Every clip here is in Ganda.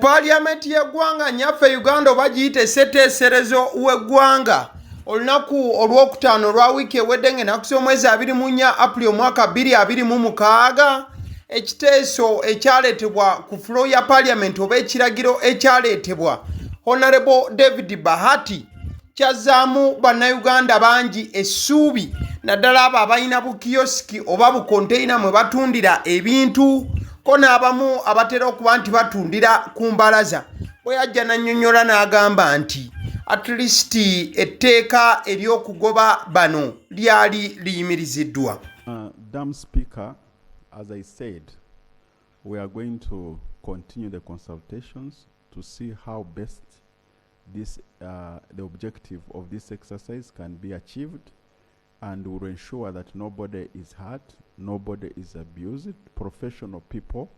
Paaliyamenti y'eggwanga nnyaffe Uganda oba giyite ssetteeserezo w'eggwanga olunaku olwokutaano olwa wiiki ewedde ng'ennaku z'omwezi 24 Apuli omwaka 2026 ekiteeso ekyaleetebwa ku fulo ya paaliyamenti oba ekiragiro ekyaleetebwa Honorable David Bahati kyazzaamu Bannayuganda bangi essuubi naddala abo abalina bukiyosiki oba bukonteyina mwe batundira ebintu ko n'abamu abatera okuba nti batundira ku mbalaza. Bwe yajja n'annyonnyola n'agamba nti at least etteeka ery'okugoba bano lyali liyimiriziddwa. Dam Speaker, as I said, we are going to continue the consultations to see how best the objective of this exercise can be achieved, and will ensure that nobody is hurt, nobody is abused. Professional people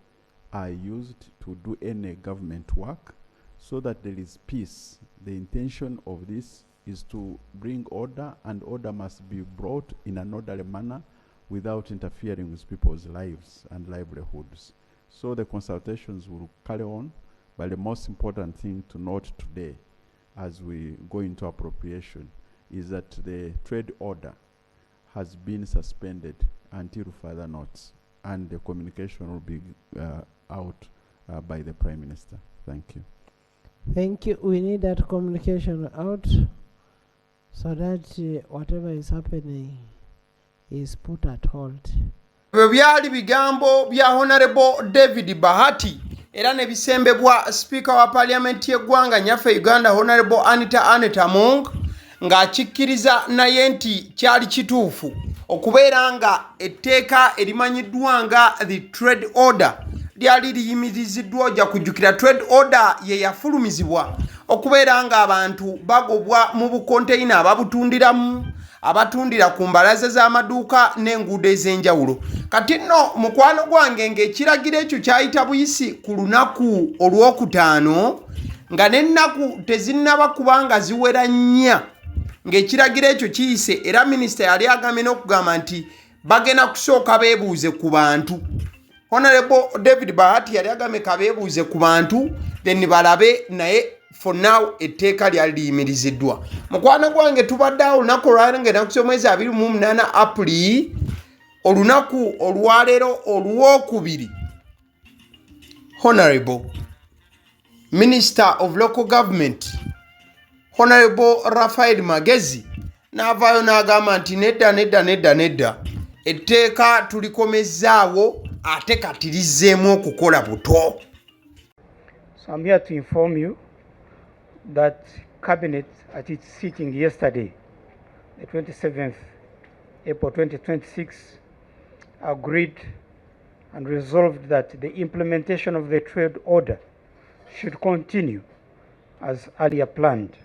are used to do any government work so that there is peace. The intention of this is to bring order, and order must be brought in an orderly manner without interfering with people's lives and livelihoods. So the consultations will carry on, but the most important thing to note today as we go into appropriation is that the trade order has been suspended until further notice, and the communication will be out by the Prime Minister. Thank you. Thank you. We need that communication out so that whatever is happening is put at halt. Ebyo byali bigambo bya Honorable David Bahati era ne bisembebwa sipiika wa paaliyamenti y'eggwanga nnyaffe Uganda Honorable Anita Annet Among ng'akikkiriza naye nti kyali kituufu okubeera nga etteeka erimanyiddwa nga the trade order lyali liyimiriziddwa. Ojja kujjukira trade order ye yafulumizibwa okubeera ng'abantu bagobwa mu bukonteyina ababutundiramu, abatundira ku mbalaza z'amaduuka n'enguudo ez'enjawulo. Kati nno mukwano gwange, ng'ekiragiro ekyo kyayita buyisi ku lunaku olwokutaano nga n'ennaku tezinnaba kuba nga ziwera 4 ng'ekiragiro ekyo kiyise, era minisita yali agambye n'okugamba nti bagenda kusooka beebuuze ku bantu. Honorable David Bahati yali agambye kabeebuuze ku bantu then balabe, naye for now etteeka lyali liyimiriziddwa. Mukwano gwange, tubadde awo olunaku olwaleero ng'ennaku z'omwezi 28 Apuli, olunaku olwaleero olwokubiri, Honorable Minister of Local Government Honorable Rafael Magezi n'avaayo n'agamba nti nedda, nedda, nedda, nedda, etteeka tulikomezzaawo ate kati lizzeemu okukola buto. So I'm here to inform you that Cabinet at its sitting yesterday, the 27th April 2026, agreed and resolved that the implementation of the trade order should continue as earlier planned.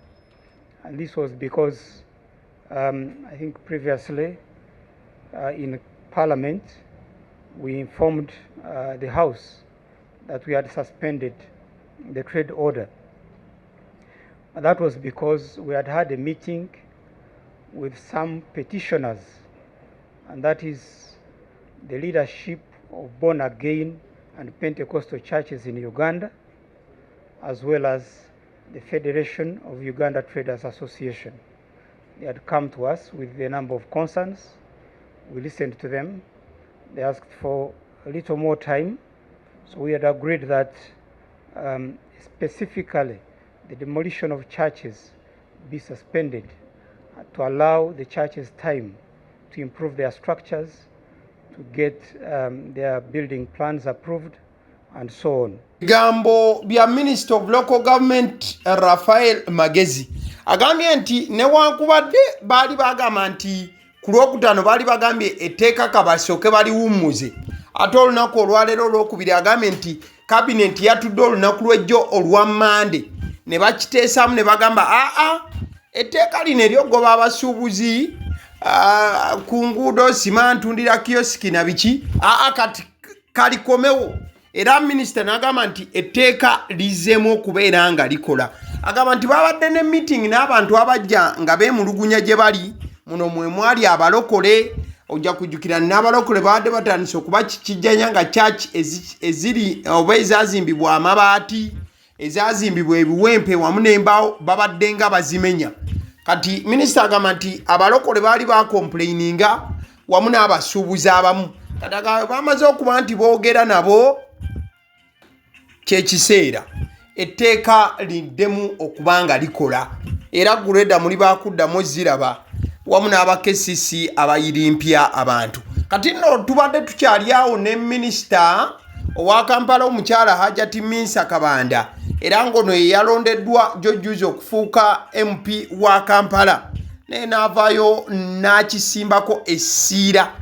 And this was because I think previously in Parliament we informed the House that we had suspended the trade order. And that was because we had had a meeting with some petitioners, and that is the leadership of Born Again and Pentecostal churches in Uganda, as well as the Federation of Uganda Traders Association. They had come to us with a number of concerns. We listened to them. They asked for a little more time. So we had agreed that specifically the demolition of churches be suspended to allow the churches time to improve their structures, to get their building plans approved, and so on. Bigambo bya Minister of Local Government Rafael Magezi. Agambye nti newankubadde baali bagamba nti ku Lwokutaano baali bagambye etteeka kabasooke baliwummuze, ate olunaku olwaleero olwokubiri agambye nti kabineti yatudde olunaku lw'ejjo olwa Mande ne bakiteesaamu ne bagamba aa etteeka lino ery'okugoba abasuubuzi ku nguudo simantundira kiyosiki na biki aa kati kalikomewo. Era minisita n'agamba nti etteeka lizzeemu okubeera nga likola. Agamba nti babadde ne meeting n'abantu abajja nga beemulugunya gye bali, muno mwe mwali abalokole. Ojja kujjukira n'abalokole babadde batandise okubakikijjanya nga church eziri oba ezazimbibwa amabaati. ezazimbibwa ebiwempe wamu n'embaawo babadde nga bazimenya. Kati minisita agamba nti abalokole baali bakompuleyininga wamu n'abasuubuzi abamu, kati agamba bamaze okuba nti boogera nabo, kyekiseera etteeka liddemu okuba nga likola, era gureda muli bakuddamu ziraba wamu n'aba KCC abayirimpya abantu. Kati nno tubadde tukyali awo ne minisita owa Kampala omukyala Hajati Minsa Kabanda, era ng'ono ye yalondeddwa jojjuzi okufuuka MP wa Kampala, naye n'avaayo n'akisimbako essiira,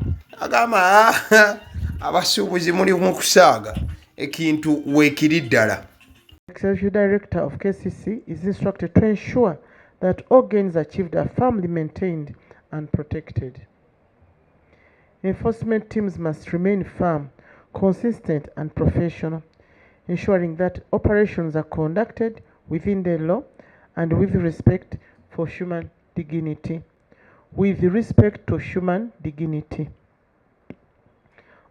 agamba abasuubuzi muli mu kusaaga, ekintu weekiri ddala. Executive Director of KCC is instructed to ensure that all gains achieved are firmly maintained and protected. Enforcement teams must remain firm, consistent, and professional, ensuring that operations are conducted within the law and with respect for human dignity. With respect to human dignity.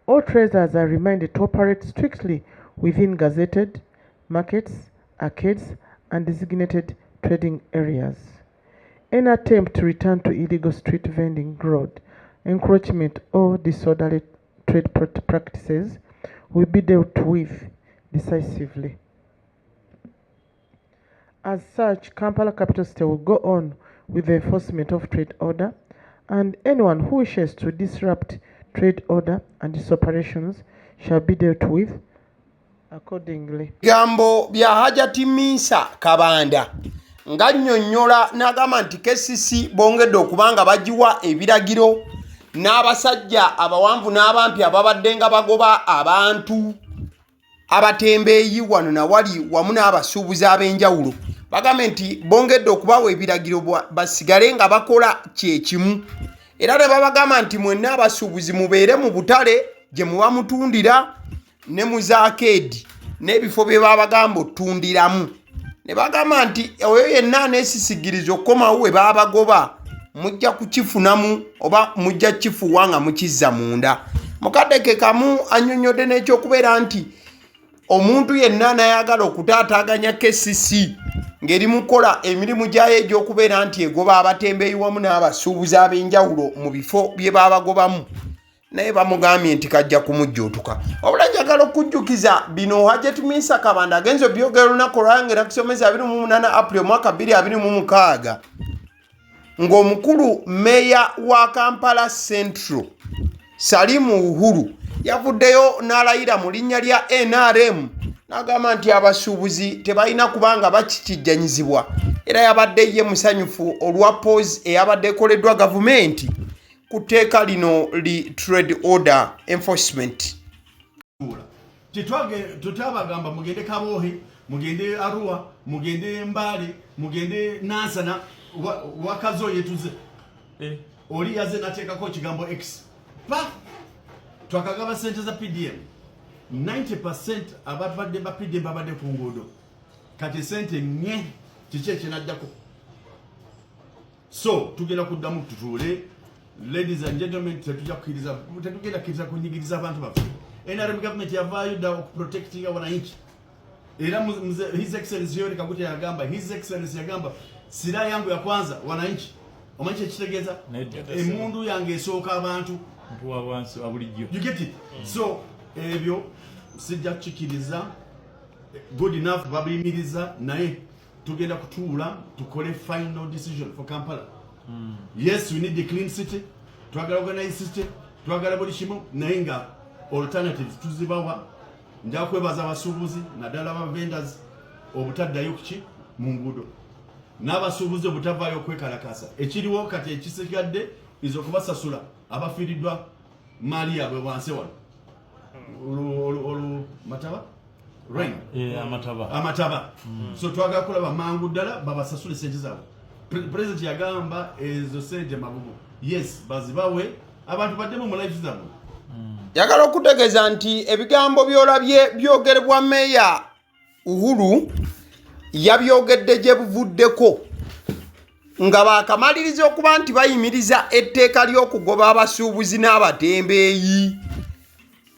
All traders are reminded to operate strictly within gazetted markets, arcades, and designated trading areas. Any attempt to return to illegal street vending, road encroachment, or disorderly trade practices will be dealt with decisively. As such, Kampala Capital City will go on with the enforcement of trade order, and anyone who wishes to disrupt trade order and its operations shall be dealt with accordingly. Bigambo bya Hajati Minsa Kabanda nga nnyonnyola n'agamba nti KCC bongedde okuba nga bagiwa ebiragiro n'abasajja abawanvu n'abampi ababadde nga bagoba abantu abatembeeyi wano nawali wamu n'abasuubuzi ab'enjawulo, bagambe nti bongedde okubawa ebiragiro basigale nga bakola kyekimu, era ne babagamba nti mwenna abasuubuzi mubeere mu butale gye muba mutundira ne mu zaakeedi n'ebifo bye babagamba otundiramu, ne bagamba nti oyo yenna aneesisigiriza okukomawo we babagoba mujja kukifunamu oba mujja kifuuwa nga mukizza munda. Mukadde ke kamu annyonnyodde n'ekyokubeera nti omuntu yenna anayagala okutaataaganya KCC ng'eri mu kukola emirimu gyayo egy'okubeera nti egoba abatembeeyi wamu n'abasuubuzi ab'enjawulo mu bifo bye babagobamu, naye bamugambye nti kajja kumujjuutuka. Wabula njagala okujjukiza bino Hajat Minsa Kabanda agenze obyogera olunaku olwangera kusomesa 28 April omwaka 2026, ng'omukulu meeya wa Kampala Central Salimu Uhuru yavuddeyo n'alayira mu linnya lya NRM n'agamba nti abasuubuzi tebalina kubanga bakikijjanyizibwa, era yabadde ye musanyufu olwa pause eyabadde ekoleddwa gavumenti ku tteeka lino li trade order enforcement. Tetwabagamba mugende Kaboohe, mugende Arua, mugende Mbale, mugende Nansana, wakazo yetuze oli yaze nateekako ekigambo x pa twakagaba sente za PDM. 90% ababadde ba PDM babadde ku nguudo. Kati sente nye kiki ekinaddako? So tugenda kuddamu tutuule. Ladies and gentlemen, tetujja kukkiriza, tetugenda kukkiriza kunyigiriza abantu baffe. NRM government yavaayo dda okuprotectinga wananchi, era His Excellency Yoweri Kaguta yagamba, His Excellency yagamba, silaha yangu ya kwanza wananchi. Omanyi kyekitegeeza? Emundu yange esooka abantu. Bulijjo. You get it? So ebyo sijja kukikiriza. Good enough, babiyimiriza, naye tugenda kutuula tukole final decision for Kampala. Yes, we need a clean city, twagala organized city, twagala buli kimu, naye nga alternatives tuzibawa. Nja kwebaza abasuubuzi naddala aba vendors obutaddayo kuki mu nguudo, n'abasuubuzi obutavaayo okwekalakasa. Ekiriwo kati ekisigadde is okubasasula abafiiriddwa maali yaabwe wansi wano olu mataba rain. Amataba. Amataba. So twagala kulaba mangu ddala babasasule sente zaabwe. President yagamba ezo sente mabugo, yes, bazibawe abantu baddemu mu life zaabwe. Njagala okutegeeza nti ebigambo by'olabye byogerebwa meeya Uhuru yabyogedde gye buvuddeko nga baakamaliriza okuba nti bayimiriza etteeka ly'okugoba abasuubuzi n'abatembeeyi,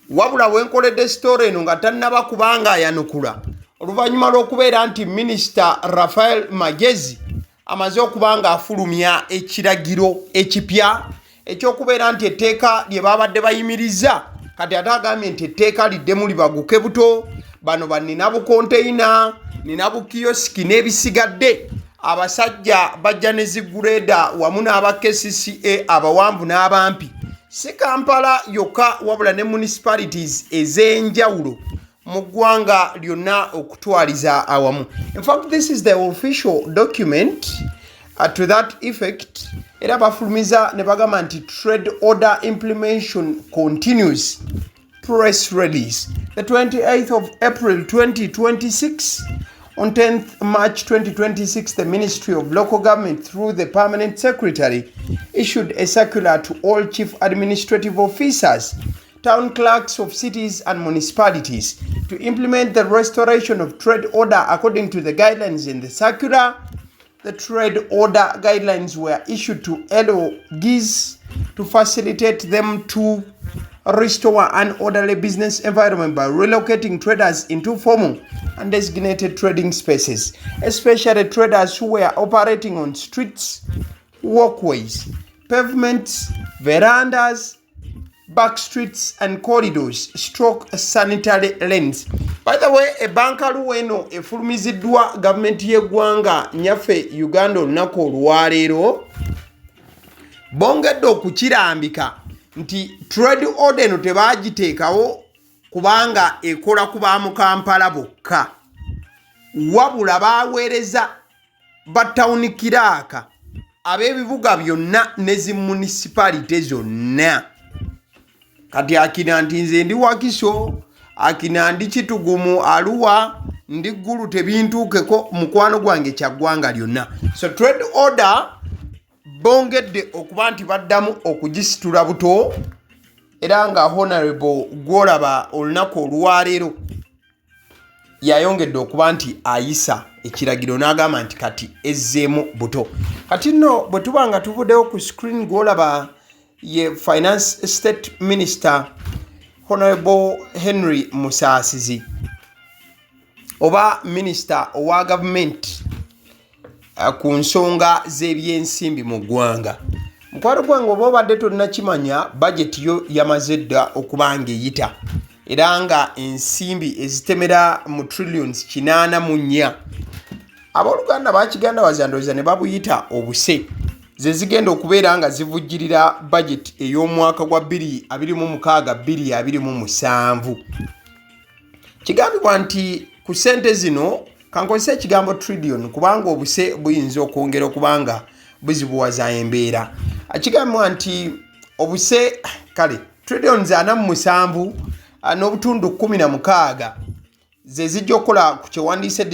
wabula wenkoledde sitoola eno nga tannaba kubanga ayanukula. Oluvannyuma lw'okubeera nti Minisita Raphael Magyezi amaze okuba ng'afulumya ekiragiro ekipya ekyokubeera nti etteeka lye baabadde bayimiriza, kati ate agambye nti etteeka liddemu libaguke buto. Bano banina bukonteyina, nina bukiyosiki n'ebisigadde. Abasajja bajja ne zigureeda wamu n'aba KCCA abawanvu n'abampi, si Kampala yokka wabula ne municipalities ez'enjawulo mu ggwanga lyonna okutwaliza awamu. In fact, this is the official document to that effect. Era bafulumiza ne bagamba nti "Trade order implementation continues", press release, the 28th of April 2026. On 10th March 2026, the Ministry of Local Government, through the Permanent Secretary, issued a circular to all chief administrative officers, town clerks of cities and municipalities to implement the restoration of trade order according to the guidelines in the circular. The trade order guidelines were issued to LOGs to facilitate them to restore an orderly business environment by relocating traders into formal and designated trading spaces, especially traders who were operating on streets, walkways, pavements, verandas, back streets and corridors stroke sanitary lanes. By the way, ebbankaluwa eno efulumiziddwa gavumenti y'eggwanga nyaffe Uganda olunaku olwaleero. Bongedde okukirambika nti trade order eno tebagiteekawo kubanga ekola ku ba mu Kampala bokka, wabula baweereza ba town clerk ab'ebibuga byonna ne zi municipality zonna. Kati akina nti nze ndi Wakiso, akina ndi Kitugumu, Aluwa, ndi Ggulu, tebintuukeko mukwano gwange, kya ggwanga lyonna. So trade order bongedde okuba nti baddamu okugisitula buto, era nga Honorable gwolaba olunaku olwaleero yayongedde okuba nti ayisa ekiragiro n'agamba nti kati ezzeemu buto. Kati nno bwe tuba nga tuvuddewo, ku screen gwolaba ye Finance State Minister Honorable Henry Musaasizi, oba minisita owa gavumenti ku nsonga z'ebyensimbi mu ggwanga. Mukwano gwange, oba obadde tonnakimanya, bajeti yo yamaze dda okuba nga eyita, era nga ensimbi ezitemera mu trillions 84, abooluganda bakiganda wazandooza ne babuyita obuse, ze zigenda okubeera nga zivujjirira bajeti ey'omwaka gwa 2026 2027. Kigambibwa nti ku ssente zino, kankozesa ekigambo trillion kubanga obuse buyinza okwongera okubanga buzibuwaza embeera, kigambibwa nti obuse kale trillions 47 n'obutundu 16 ze zijja okukola ku kyewandiise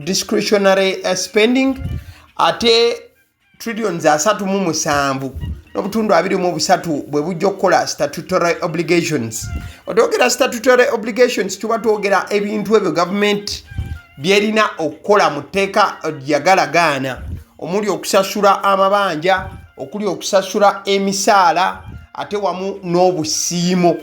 discretionary spending, ate trillions 37 n'obutundu 23 bwe bujja okukola statutory obligations. Otwogera statutory obligations, tuba twogera ebintu ebyo gavumenti byerina okukola mu tteeka lyagalagaana, omuli okusasula amabanja, okuli okusasula emisaala, ate wamu n'obusiimo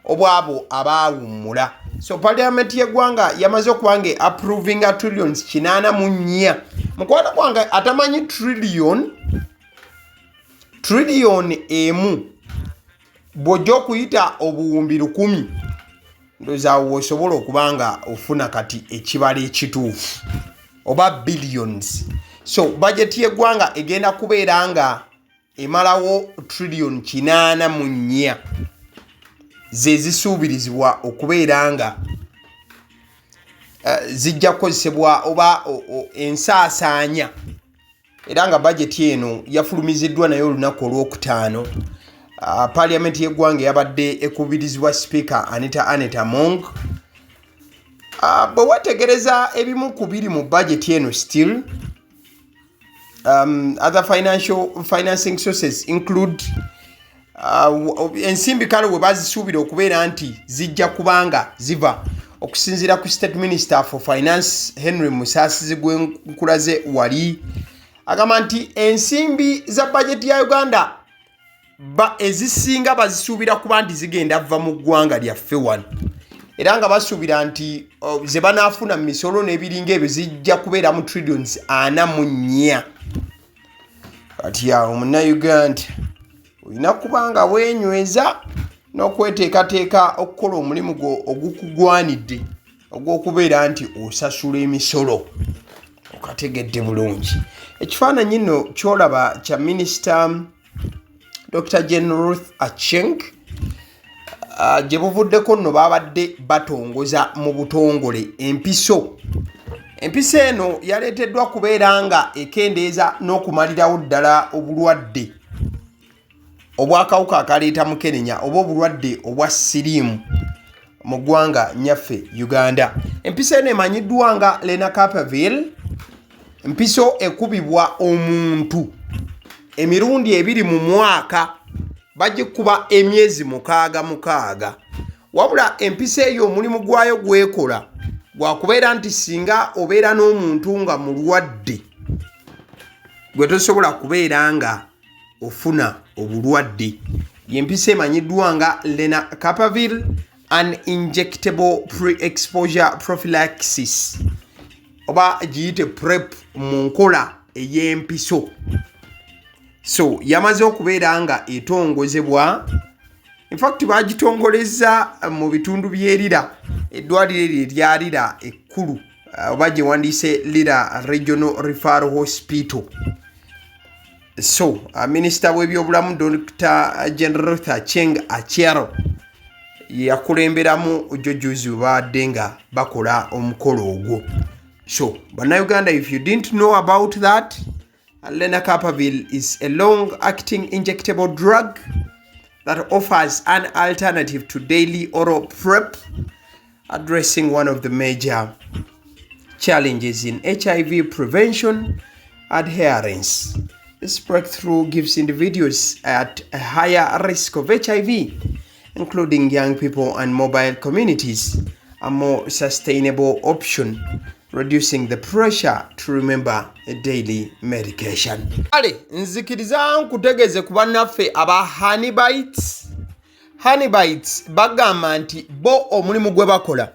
obwabo abaawummula. So parliament y'eggwanga yamaze okuba nga approvinga trillions 84. Mukwano gwange atamanyi trillion, trillion emu bw'ojja okuyita 100,000, ndowooza awo osobola okuba nga ofuna kati ekibalo ekituufu, oba billions. So budget y'eggwanga egenda kubeera nga emalawo trillion 84, ze zisuubirizibwa okubeera nga zijja kukozesebwa oba ensaasaanya. Era nga bajeti eno yafulumiziddwa naye olunaku olwokutaano. Parliament y'eggwanga yabadde ekubirizibwa Sipiika Anita Anet Among. Bwe wetegereza ebimu ku biri mu bajeti eno, still other financial financing sources include ensimbi kale we bazisuubira okubeera nti zijja kubanga ziva, okusinziira ku State Minister for Finance Henry Musaasizi gwenkulaze wali, agamba nti ensimbi za bajeti ya Uganda ba ezisinga bazisuubira kuba nti zigenda va mu ggwanga lyaffe wano. Era nga basuubira nti ze banaafuna mu misolo n'ebiringa ebyo zijja kubeera mu trillions 44. Kati awo Munnayuganda olina kuba nga weenyweza n'okweteekateeka okukola omulimu gwo ogukugwanidde ogw'okubeera nti osasula emisolo. Okategedde bulungi? Ekifaananyi nno kyolaba kya Minisita Dr Jane Ruth Acheng. Gye buvuddeko nno babadde batongoza mu butongole empiso. Empiso eno yaleeteddwa kubeera nga ekendeeza n'okumalirawo ddala obulwadde obwakawuka akaleeta mukenenya oba obulwadde obwa siriimu mu ggwanga nyaffe Uganda. Empiso eno emanyiddwa nga Lenacapavir, mpiso ekubibwa omuntu emirundi 2 mu mwaka, bagikuba emyezi 6 6. Wabula empiso eyo omulimu gwayo gwekola gwakubeera nti singa obeera n'omuntu nga mulwadde, gwe tosobola kubeera nga ofuna obulwadde. Yempiso emanyiddwa nga Lenacapavir, an injectable pre-exposure prophylaxis, oba giyite PrEP mu nkola ey'empiso. So yamaze okubeera nga etongozebwa. Infact bagitongoleza mu bitundu by'erira, eddwaliro eryo erya Lira ekkulu, oba gye wandiise Lira Regional Referral Hospital. So minisita w'ebyobulamu Dr Jane Ruth Acheng Achiaro yakulemberamu jojuzi we babadde nga bakola omukolo ogwo. So Bannayuganda, if you didn't know about that, Lenacapavir is a long acting injectable drug that offers an alternative to daily oral PrEP, addressing one of the major challenges in HIV prevention: adherence. This breakthrough gives individuals at a higher risk of HIV, including young people and mobile communities, a more sustainable option, reducing the pressure to remember a daily medication. Kale nzikiriza nkutegeeze ku bannaffe aba Honeybites. Honeybites bagamba nti bo omulimu gwe bakola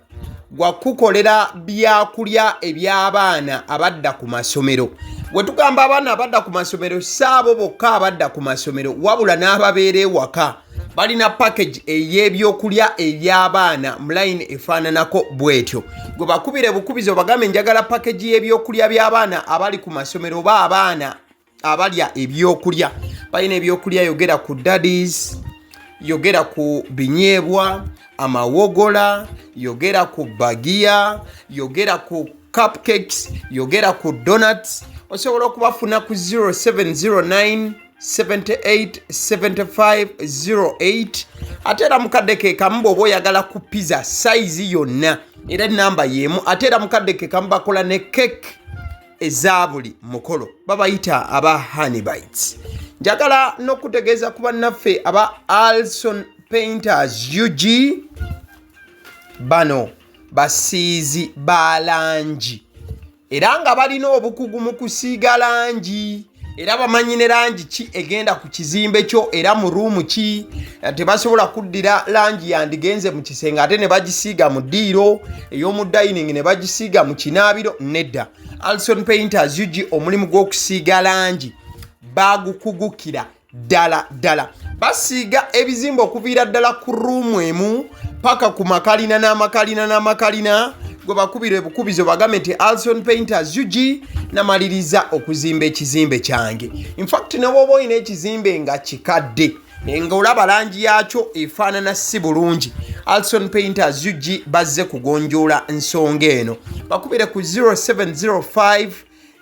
gwa kukolera byakulya eby'abaana abadda ku masomero. Bwe tugamba abaana abadda ku masomero, si abo bokka abadda ku masomero, wabula n'ababeera ewaka. Balina package ey'ebyokulya eby'abaana mu line efaananako bw'etyo. Gwe bakubire bukubizi obagambe, "Njagala package y'ebyokulya by'abaana abali ku masomero oba abaana abalya ebyokulya." Balina ebyokulya, yogera ku daddies, yogera ku binyeebwa, amawogola, yogera ku bagiya, yogera ku cupcakes, yogera ku donuts. Osobola okubafuna ku 0709 78 75 08. Ate era mukadde ke kamu, bw'oba oyagala ku pizza size yonna, era enamba y'emu. Ate era mukadde ke kamu bakola ne cake eza buli mukolo. Babayita aba Honeybites. Njagala n'okutegeeza ku bannaffe aba Alson Painters UG. Bano basiizi ba langi era nga balina obukugu mu kusiiga langi, era bamanyi ne langi ki egenda ku kizimbe kyo era mu room ki. Tebasobola kuddira langi yandigenze mu kisenge ate ne bagisiiga mu ddiiro, ey'omu dining ne bagisiiga mu kinaabiro. Nedda, Alson Painters UG omulimu gw'okusiiga langi bagukugukira ddala ddala. Basiiga ebizimbe okuviira ddala ku room emu paka ku makalina n'amakalina n'amakalina. Gwe bakubira ebukubizo bagambe nti Alson Painters UG namaliriza okuzimba ekizimbe kyange. Infact ne bwoba olina ekizimbe nga kikadde, nga olaba langi yakyo efaanana si bulungi, Alson Painters UG bazze kugonjoola nsonga eno. Bakubire ku 0705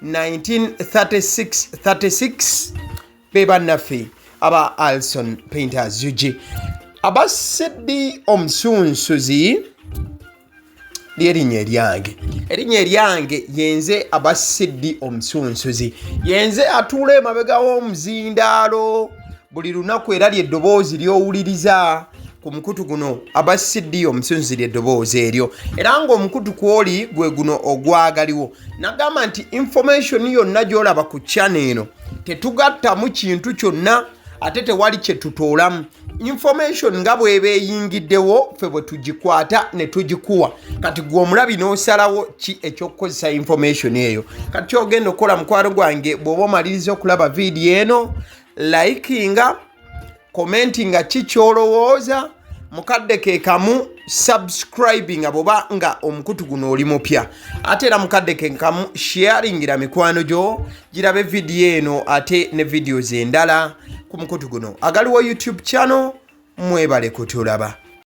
1936 36. Be bannaffe aba Alson Painters UG. Abaseddi omusunsuzi lyerinnya eryange, erinnya eryange yenze Abasiddi omusunsuzi, yenze atuula emabega w'omuzindaalo buli lunaku, era lyeddoboozi ly'owuliriza ku mukutu guno. Abasiddi omusunsuzi lyeddoboozi eryo, era ng'omukutu kwoli gwe guno ogwagaliwo. Nagamba nti information yonna gy'olaba ku channel eno tetugattamu kintu kyonna, ate tewali kye tutoolamu. Information nga bw'eba eyingiddewo, ffe bwe tugikwata ne tugikuwa. Kati gwe omulabi n'osalawo ki ekyokukozesa information eyo. Kati kyogenda okukola, mukwano gwange, bw'oba omaliriza okulaba vidiyo eno, likinga, commentinga ki kyolowooza, mukadde ke kamu subscribinga bw'oba nga omukutu guno oli mupya, ate era mukadde ke kamu sharingira mikwano gyo girabe vidiyo eno ate ne videos endala ku mukutu guno agaliwo YouTube channel. Mwebale kutulaba.